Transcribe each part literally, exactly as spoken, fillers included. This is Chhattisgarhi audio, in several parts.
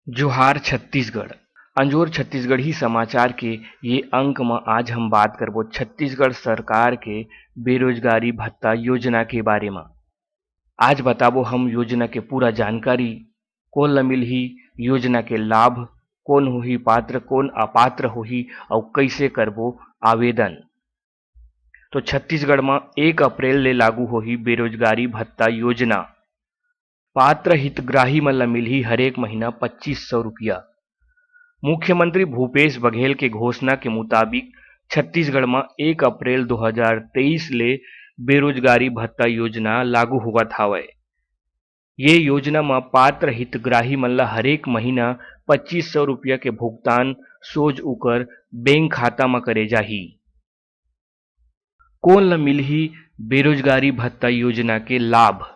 जोहार छत्तीसगढ़। अंजोर छत्तीसगढ़ी समाचार के ये अंक म आज हम बात करबो छत्तीसगढ़ सरकार के बेरोजगारी भत्ता योजना के बारे म। आज बताबो हम योजना के पूरा जानकारी, कोन ल मिलही योजना के लाभ, कोन होही पात्र, कोन अपात्र होही अउ कइसे करबो आवेदन। तो छत्तीसगढ़ म एक अप्रैल ले लागू होही बेरोजगारी भत्ता योजना। पात्र हितग्राही मन ल मिलही हरेक महीना पच्चीस सौ रुपया। मुख्यमंत्री भूपेश बघेल के घोषणा के मुताबिक छत्तीसगढ़ म एक अप्रैल दो हज़ार तेईस ले बेरोजगारी भत्ता योजना लागू होवत हावय। ये योजना म पात्र हितग्राही मन ल हरेक महीना पच्चीस सौ रुपया के भुगतान सोझ उकर बैंक खाता म करे जाही। कोन ल मिलही बेरोजगारी भत्ता योजना के लाभ?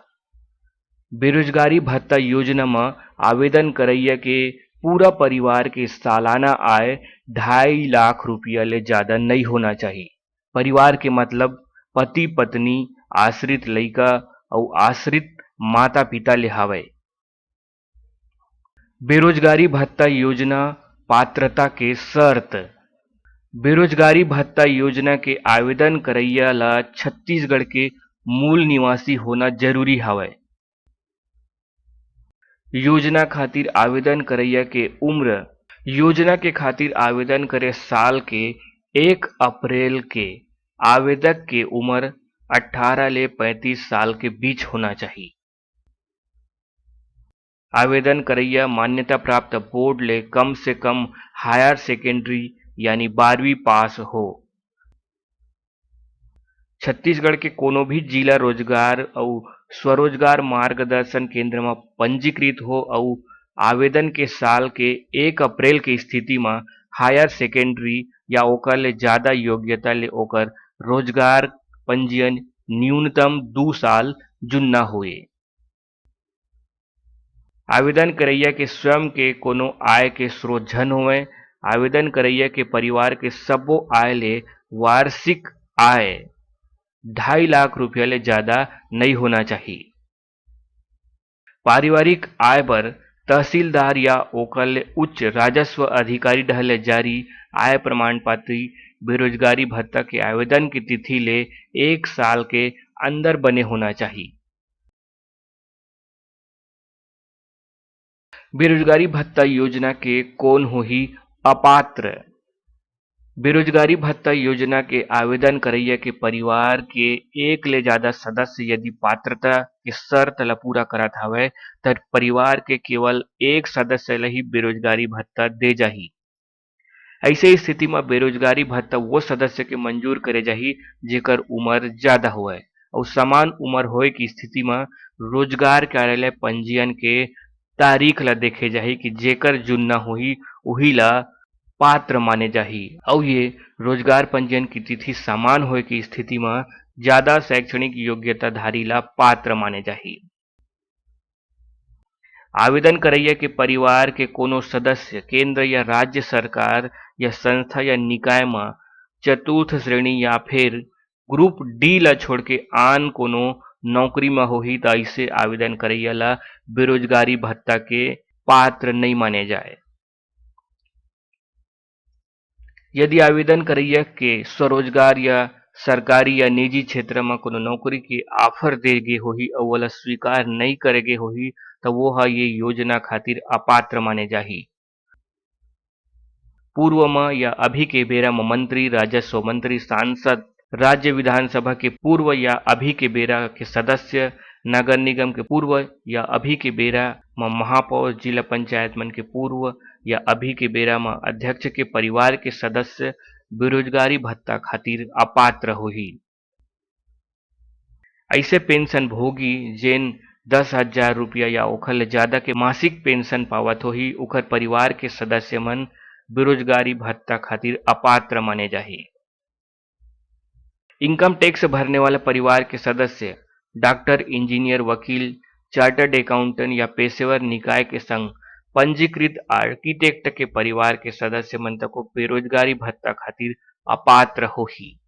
बेरोजगारी भत्ता योजना म आवेदन करइया के पूरा परिवार के सालाना आय ढाई लाख रुपया ले जादा नइ होना चाही। परिवार के मतलब पति, पत्नी, आश्रित लइका अउ आश्रित माता-पिता ले हावय। बेरोजगारी भत्ता योजना पात्रता के शर्त। बेरोजगारी भत्ता योजना के आवेदन करइया ल छत्तीसगढ़ के मूल निवासी होना जरूरी हावय। योजना खातिर आवेदन करइया के उम्र। योजना के खातिर आवेदन करे साल के एक अप्रैल के आवेदक के उम्र अट्ठारह ले पैंतीस साल के बीच होना चाही। आवेदन करइया मान्यता प्राप्त बोर्ड ले कम से कम हायर सेकेंडरी यानी बारहवीं पास हो। छत्तीसगढ़ के कोनो भी जिला रोजगार अउ स्वरोजगार मार्गदर्शन केंद्र म पंजीकृत हो अउ आवेदन के साल के एक अप्रैल के स्थिति म हायर सेकेंडरी या ओकर ले जादा योग्यता ले ओकर रोजगार पंजीयन न्यूनतम दू साल जुन्ना होए। आवेदन करइया के स्वयं के कोनो आय के स्रोत झन होवय। आवेदन करइया के परिवार के सब्बो आय ले वार्षिक आय ढाई लाख रुपया ले जादा नइ होना चाही। पारिवारिक आय बर तहसीलदार या ओकर ले उच्च राजस्व अधिकारी डहर ले जारी आय प्रमाण पत्र बेरोजगारी भत्ता के आवेदन के तिथि ले एक साल के अंदर बने होना चाही। बेरोजगारी भत्ता योजना के कोन होही अपात्र? बेरोजगारी भत्ता योजना के आवेदन करइया के परिवार के एक ले जादा सदस्य यदि पात्रता के शर्त ल पूरा करत हवय, त परिवार के केवल एक सदस्य ल ही बेरोजगारी भत्ता दे जाही। अइसे स्थिति म बेरोजगारी भत्ता वो सदस्य के मंजूर करे जाही, जेकर उमर जादा होवय अउ समान उमर होए के स्थिति म रोजगार कार्यालय पंजीयन के तारीख ल देखे जाही कि जेकर जुन्ना होही, उही ल पात्र माने जाही। अउ ये रोजगार पंजीयन की तिथि समान होए की स्थिति म जादा शैक्षणिक योग्यताधारी ल पात्र माने जाही। आवेदन करइया के परिवार के कोनो सदस्य केंद्र या राज्य सरकार या संस्था या निकाय म चतुर्थ श्रेणी या फिर ग्रुप डी ल छोड़ के आन कोनो नौकरी म होही, त अइसे आवेदन करइया ल बेरोजगारी भत्ता के पात्र नइ माने जाए। यदि आवेदन करइया के स्वरोजगार या सरकारी या निजी क्षेत्र म कोनो नौकरी के offer दे गे होही अउ ओला स्वीकार नइ करे गे होही, त वो ह ये योजना खातिर अपात्र माने जाही। पूर्व म या अभी के बेरा म मंत्री, राजस्व मंत्री, सांसद, राज्य विधानसभा के पूर्व या अभी के बेरा के सदस्य, नगर निगम के पूर्व या अभी के बेरा म महापौर, जिला पंचायत मन के पूर्व या अभी के बेरा म अध्यक्ष के परिवार के सदस्य बेरोजगारी भत्ता खातिर अपात्र होही। अइसे पेंशन भोगी जेन दस हजार रुपया या ओखर ले जादा के मासिक पेंशन पावत होही, ओखर परिवार के सदस्य मन बेरोजगारी भत्ता खातिर अपात्र माने जाही। इनकम टैक्स भरने वाला परिवार के सदस्य, डॉक्टर, इंजीनियर, वकील, चार्टर्ड अकाउंटेंट या पेशेवर निकाय के संग पंजीकृत आर्किटेक्ट के परिवार के सदस्य मन तको बेरोजगारी भत्ता खातिर अपात्र होही।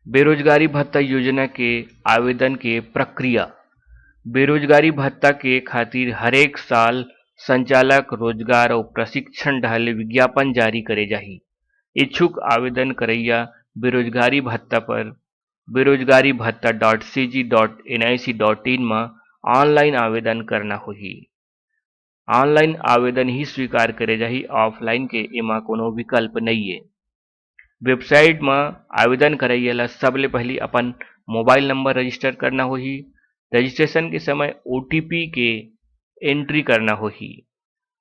बेरोजगारी भत्ता योजना के आवेदन के प्रक्रिया। बेरोजगारी भत्ता के खातिर हरेक साल संचालक रोजगार अउ प्रशिक्षण डहार ले विज्ञापन जारी करे जाही। इच्छुक आवेदन करइया बेरोजगारी भत्ता पर बेरोजगारी भत्ता dot C G dot N I C dot in म ऑनलाइन आवेदन करना होही। ऑनलाइन आवेदन ही स्वीकार करे जाही, ऑफलाइन के एमा कोनो विकल्प नइये। वेबसाइट म आवेदन करइया ल सबले पहिली अपन मोबाइल नंबर रजिस्टर करना होही। रजिस्ट्रेशन के समय ओ टी पी के एंट्री करना होही।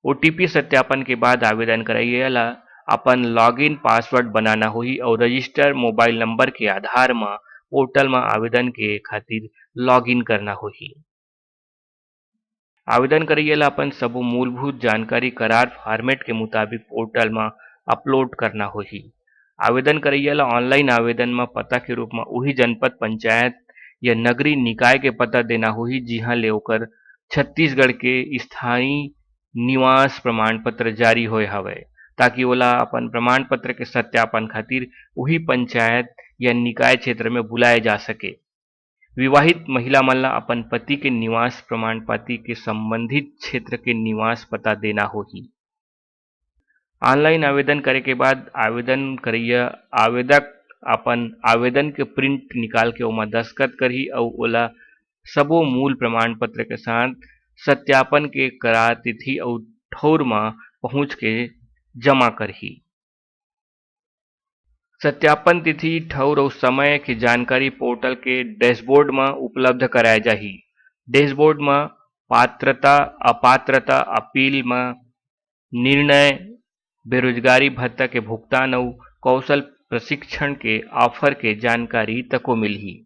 ओ टी पी सत्यापन के बाद आवेदन करइया ल अपन लॉगिन पासवर्ड बनाना होही अउ रजिस्टर मोबाइल नंबर के आधार म पोर्टल म आवेदन के खातिर लॉगिन करना होही। आवेदन करइया ल अपन सबो मूलभूत जानकारी करार फॉर्मेट के मुताबिक पोर्टल म अपलोड करना होही। आवेदन करइया ल ऑनलाइन आवेदन म पता के रूप म उही जनपद पंचायत या नगरीय निकाय के पता देना होही, जिहां ले ओकर छत्तीसगढ़ के स्थायी निवास प्रमाण पत्र जारी होए हवय, ताकि ओला अपन प्रमाण पत्र के सत्यापन खातिर उही पंचायत या निकाय क्षेत्र में बुलाए जा सके। विवाहित महिला मन ला अपन पति के निवास प्रमाण पत्र के संबंधित क्षेत्र के निवास पता देना होही। ऑनलाइन आवेदन करे के बाद आवेदन करइया आवेदक अपन आवेदन के प्रिंट निकाल के ओमा दस्तखत करही अउ ओला सबो मूल प्रमाण पत्र के साथ सत्यापन के करार तिथि अउ ठौर म पहुंच के जमा करही। सत्यापन तिथि, ठौर अउ समय के जानकारी पोर्टल के डैशबोर्ड म उपलब्ध कराए जाही। डैशबोर्ड म पात्रता, अपात्रता, अपील म निर्णय, बेरोजगारी भत्ता के भुगतान अउ कौशल प्रशिक्षण के ऑफर के जानकारी तको मिलही।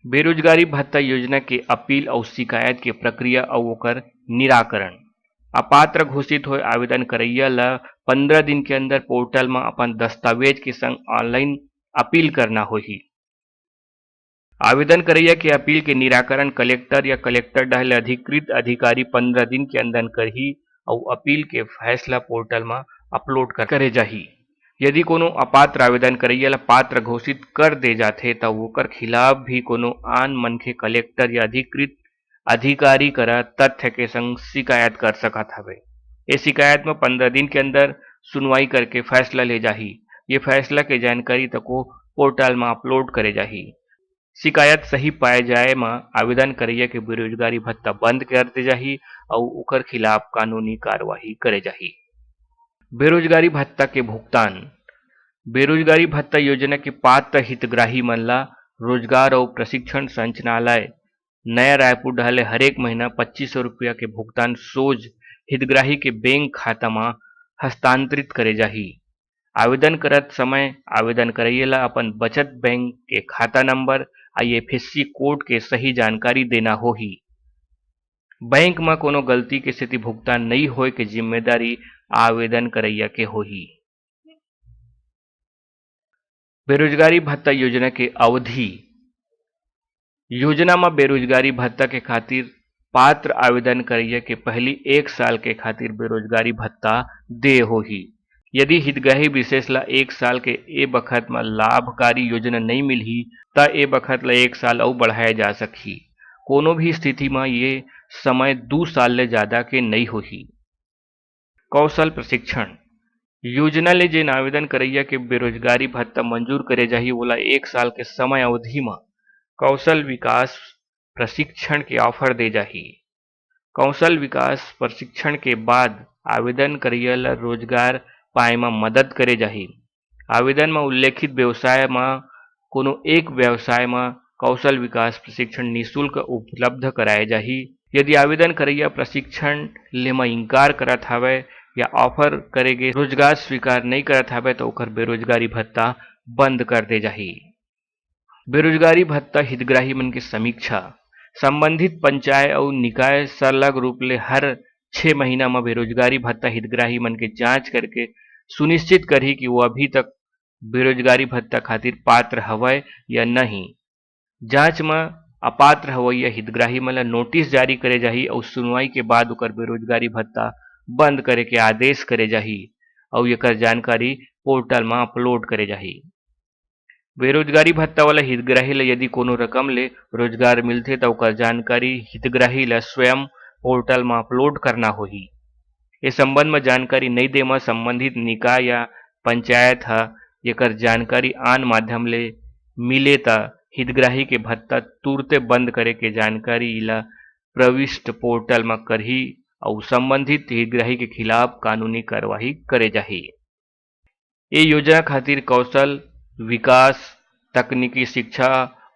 बेरोजगारी भत्ता योजना के अपील अउ शिकायत के प्रक्रिया अउ ओकर निराकरण। अपात्र घोषित होए आवेदन करइया ल पंद्रह दिन के अंदर पोर्टल म अपन दस्तावेज के संग ऑनलाइन अपील करना होही। आवेदन करइया के अपील के निराकरण कलेक्टर या कलेक्टर डहार ले अधिकृत अधिकारी पंद्रह दिन के अंदर करही अउ अपील के फैसला पोर्टल म अपलोड कर, करे जाही। यदि कोनो अपात्र आवेदन करइया ल पात्र घोषित कर दे जाथे, त ओकर खिलाफ भी कोनो आन मनखे कलेक्टर या अधिकृत अधिकारी करा तथ्य के संग शिकायत कर सकत हवे। ए शिकायत म पंद्रह दिन के अंदर सुनवाई करके फैसला ले जाही। ये फैसला के जानकारी तको पोर्टल म अपलोड करे जाही। शिकायत सही पाए जाए म आवेदन करइया के बेरोजगारी भत्ता बंद कर दे जाही अउ ओकर खिलाफ कानूनी कार्रवाई करे जाही। बेरोजगारी भत्ता के भुगतान। बेरोजगारी भत्ता योजना के पात्र हितग्राही मन ला रोजगार अउ प्रशिक्षण संचालनालय नया रायपुर डहार ले हरेक महीना पच्चीस सौ रुपया के भुगतान सोझ हितग्राही के बैंक खाता म हस्तांतरित करे जाही। आवेदन करत समय आवेदन करइया ला अपन बचत बैंक के खाता number, I F S C code के सही जानकारी देना होही। बैंक म कोनो गलती के सेती भुगतान नइ होए के जिम्मेदारी आवेदन करइया के होही। बेरोजगारी भत्ता योजना के अवधि। योजना म बेरोजगारी भत्ता के खातिर पात्र आवेदन करइया के पहिली एक साल के खातिर बेरोजगारी भत्ता देय होही। यदि हितग्राही विशेष ला एक साल के ए बखत म लाभकारी योजना नइ मिलही, त ए बखत ला एक साल अउ बढ़ाए जा सकही। कोनो भी स्थिति म ये समय दू साल ले जादा के नइ होही। कौशल प्रशिक्षण योजना ले जेन आवेदन करइया के बेरोजगारी भत्ता मंजूर करे जाही, ओला एक साल के समय अवधि म कौशल विकास प्रशिक्षण के ऑफर दे जाही। कौशल विकास प्रशिक्षण के बाद आवेदन करइया ल रोजगार पाए म मदद करे जाही। आवेदन म उल्लेखित व्यवसाय म कोनो एक व्यवसाय म कौशल विकास प्रशिक्षण निशुल्क उपलब्ध कराए जाही। यदि आवेदन करइया प्रशिक्षण ले म इंकार करत हावय या ऑफर करे गे रोजगार स्वीकार नइ करत हावय, त ओकर बेरोजगारी भत्ता बंद कर दे जाही। बेरोजगारी भत्ता हितग्राही मन के समीक्षा। संबंधित पंचायत अउ निकाय सरलग रूप ले हर छह महीना म बेरोजगारी भत्ता हितग्राही मन के जांच करके सुनिश्चित करही कि वो अभी तक बेरोजगारी भत्ता खातिर पात्र हवय या नहीं। जांच म अपात्र हवइया हितग्राही मन ल नोटिस जारी करे जाही अउ सुनवाई के बाद ओकर बेरोजगारी भत्ता बंद करे के आदेश करे जाही अउ एकर जानकारी पोर्टल म अपलोड करे जाही। बेरोजगारी भत्ता वाला हितग्राही ल यदि कोनो रकम ले रोजगार मिलथे, त ओकर जानकारी हितग्राही ल स्वयं पोर्टल म अपलोड करना होही। ए संबंध म जानकारी नइ दे म संबंधित निकाय या पंचायत ह एकर जानकारी आन माध्यम ले मिले, त हितग्राही के भत्ता तुरते बंद करे के जानकारी ल प्रविष्ट पोर्टल म करही अउ संबंधित हितग्राही के खिलाफ कानूनी कार्रवाई करे जाही। ए योजना खातिर कौशल विकास, तकनीकी शिक्षा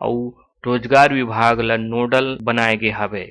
अउ रोजगार विभाग ल नोडल बनाए गे हवे।